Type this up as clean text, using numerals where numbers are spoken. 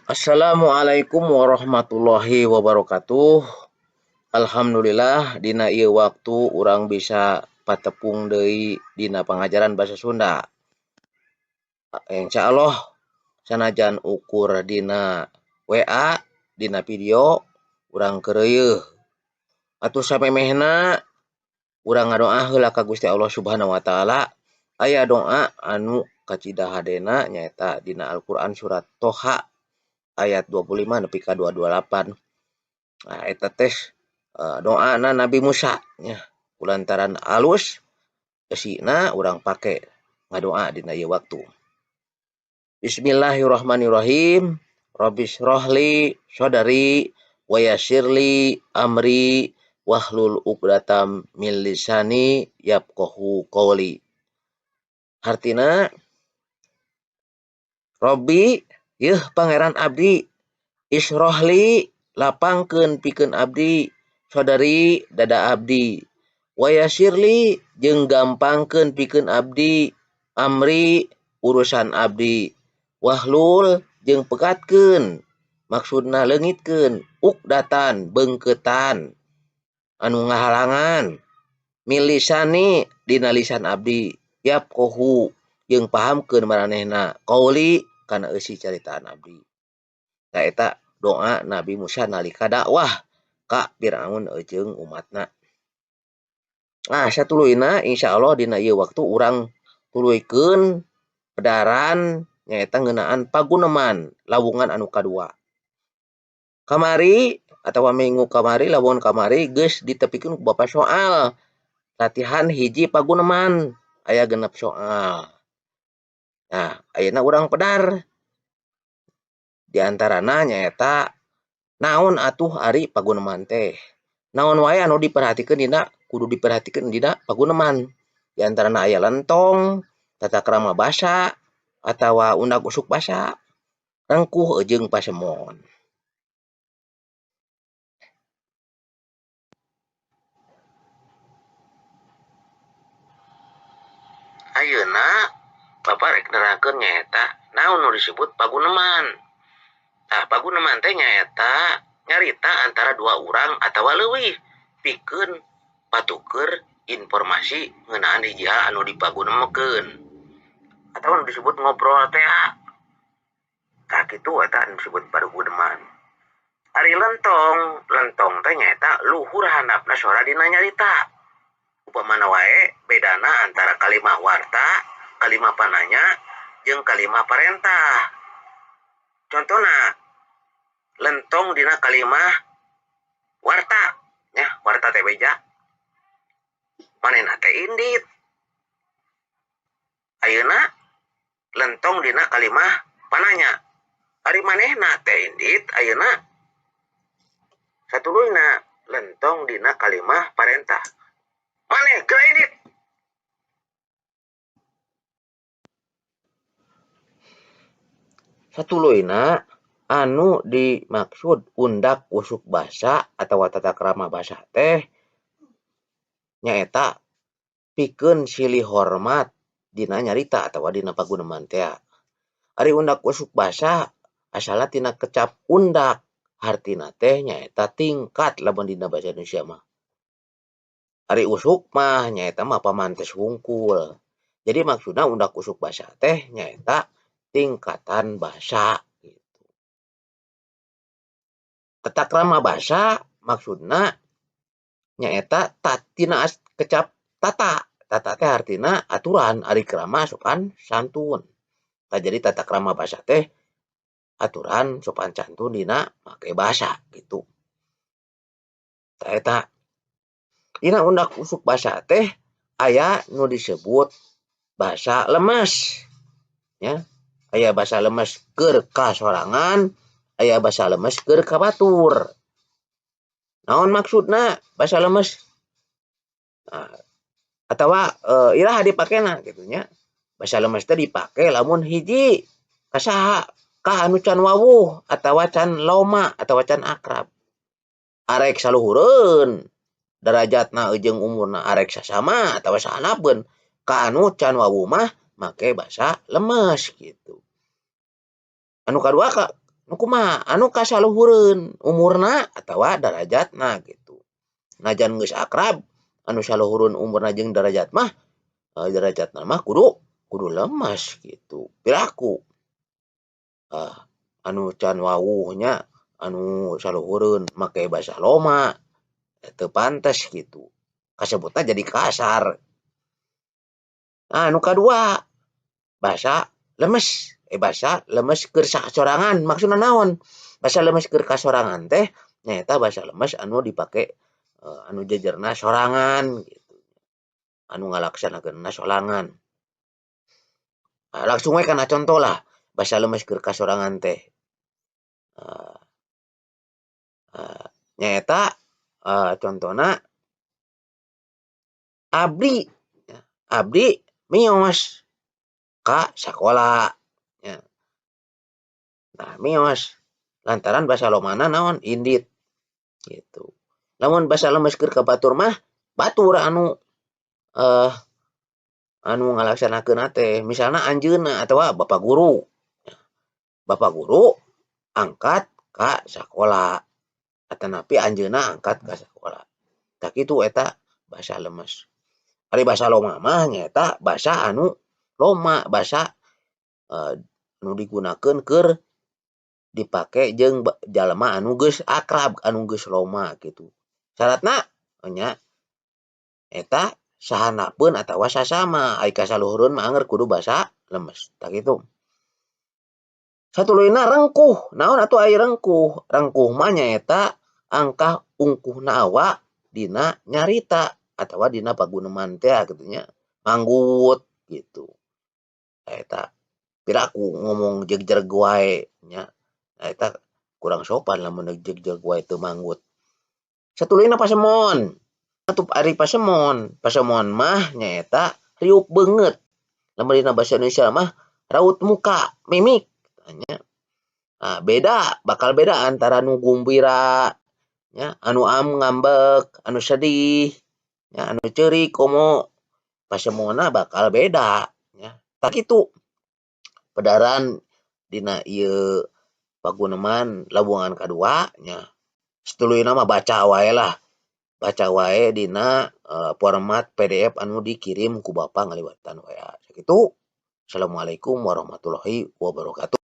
Assalamualaikum warahmatullahi wabarakatuh. Alhamdulillah dina ieu waktu urang bisa patepung deui dina pangajaran basa Sunda. Insya Allah sanajan ukur dina WA dina video urang keureuyeung. Atuh samemehna urang ngadoa heula ka Gusti Allah Subhanahu wa taala. Aya doa anu kacida hadena nyaeta dina Al-Qur'an surat Toha ayat 25 nepi ka 228. Nah, eta teh doana Nabi Musa nya kulantaran alus eusina urang pake ngadoa dina ieu waktu. Bismillahirrahmanirrahim. Rabbishrahli sadri wa yassirli amri wahlul 'uqdatam min lisani yafqahu qouli. Hartina Robbi yeuh pangeran abdi, isrohli lapangkeun pikeun abdi, sodari dada abdi, wayasirli jeung gampangkeun pikeun abdi, amri urusan abdi, wahlul jeung pegatkeun maksudna leungitkeun ukdatan beungkeutan anu ngahalangan milisani dina lisan abdi, yafqahu jeung pahamkeun maranehna qauli kana eusi caritaan abdi. Tah eta doa Nabi Musa nalika dakwah ka Firaun jeung umatna. Nah, satuluyna insyaallah dina ieu waktu urang tuluykeun pedaran nyaeta ngeunaan paguneman lawungan anu kadua. Kamari atawa minggu kamari lawungan kamari geus ditepikeun ku Bapak soal latihan hiji paguneman aya 6 soal. Nah, ayeuna urang pedar di antarana nyaeta naon atuh ari paguneman teh. Naon wae anu diperhatikeun dina kudu diperhatikeun dina paguneman. Di antarana aya lentong, tata krama basa atawa undak usuk basa, rengkuh jeung pasemon. Ayeuna Bapak rek nerangkeun nyaeta naon nu disebut paguneman. Tah paguneman teh nyaeta nyarita antara dua urang atawa leuwih pikeun patuker informasi ngeunaan hiji hal anu dipagunemekeun atawa nu disebut ngobrol teh. Tah kitu eta anu disebut paguneman. Ari lentong, lentong teh nyaeta luhur handapna sora dina nyarita. Upamana wae bedana antara kalimah warta, kalimah pananya jeung kalimah parentah. Contona lentong dina kalimah warta nya, warta teh beja. Manehna teh indit. Ayeuna lentong dina kalimah pananya. Ari manehna teh indit ayeuna satuluyna lentong dina kalimah parentah. Maneh geura indit. Satuluyna anu dimaksud undak usuk basa atawa tata krama basa teh nyaeta pikeun silih hormat dina nyarita atawa dina paguneman teh. Ari undak usuk basa asalna tina kecap undak, hartina teh nyaeta tingkat lamun dina basa Indonesia mah. Ari usuk mah nyaeta mah pamantes hungkul. Jadi maksudna undak usuk basa teh nyaeta tingkatan basa gitu. Tata krama basa maksudna nyaeta tina kecap tata. Tata teh artina aturan, ari krama sopan santun. Tah jadi tata krama basa teh aturan sopan santun dina make basa gitu. Tah eta dina undak usuk basa teh aya nu disebut basa lemes nya. Aya basa lemes keur ka sorangan, aya basa lemes keur ka batur. Naon maksudna basa lemes? Nah, atawa iraha dipakena kitu nya. Basa lemes teh dipake lamun hiji ka saha? Ka anu can wawuh atawa can loma atawa can akrab. Arek saluhureun darajatna jeung umurna arek sasama atawa sahanapeun ka anu can wawuh mah make basa lemes gitu. Anu kadua ka Nu kumaha anu kasaluhureun umurna atawa darajatna gitu. Najan geus akrab anu saluhureun umurna jeung darajat mah darajatna mah kudu lemes gitu. Piraku anu can wawuh nya anu saluhureun make basa loma teu pantes gitu. Kasebutna jadi kasar. Nah, anu kadua basa lemes. Basa lemes keur sasorangan maksudna naon? Basa lemes keur kasorangan teh nyaeta basa lemes anu dipake anu jejerna sorangan gitu. Anu ngalaksanakeunna sorangan. Nah, langsung we kana contoh lah basa lemes keur kasorangan teh. Nyaeta contona abdi mios ka sakola. Nah, mios lantaran basa lomana naon indit gitu. Lamun basa lemes keur ka batur mah batur anu anu ngalaksanakeunna teh misalna anjeunna atawa bapak guru. Bapak guru angkat ka sakola atanapi anjeunna angkat ka sakola. Tah kitu eta basa lemes. Ari basa loma mah nyaeta basa anu loma, basa anu digunakeun keur dipake jeung jalma anu geus akrab, anu geus loma gitu. Syaratna nya eta sahanapeun atawa sasama, ari kasaluhureun mah anger kudu basa lemes. Tah kitu. Satuluyna rengkuh. Naon atuh ari rengkuh? Rengkuh mah nyaeta angkah ungkuhna awak dina nyarita atawa dina paguneman teh kitu nya, manggut gitu. Eta piraku ngomong jegjeg wae nya. Nah, eta kurang sopan lamun jegjeg wae teu manggut. Satuluyna pasemon. Atuh ari pasemon, pasemon mah nyaeta riuk beungeut. Lamun dina basa Indonesia mah raut muka, mimik nya. Nah, beda, bakal beda antara nu gumbira nya, anu ngambek, anu sedih, nya, anu ceurik komo. Pasemonna bakal beda nya. Tah kitu pedaran dina ieu paguneman lawungan kadua nya. Satuluyna mah baca wae lah. Baca wae dina format PDF anu dikirim ku Bapak ngaliwatan WA. Sakitu. Assalamualaikum warahmatullahi wabarakatuh.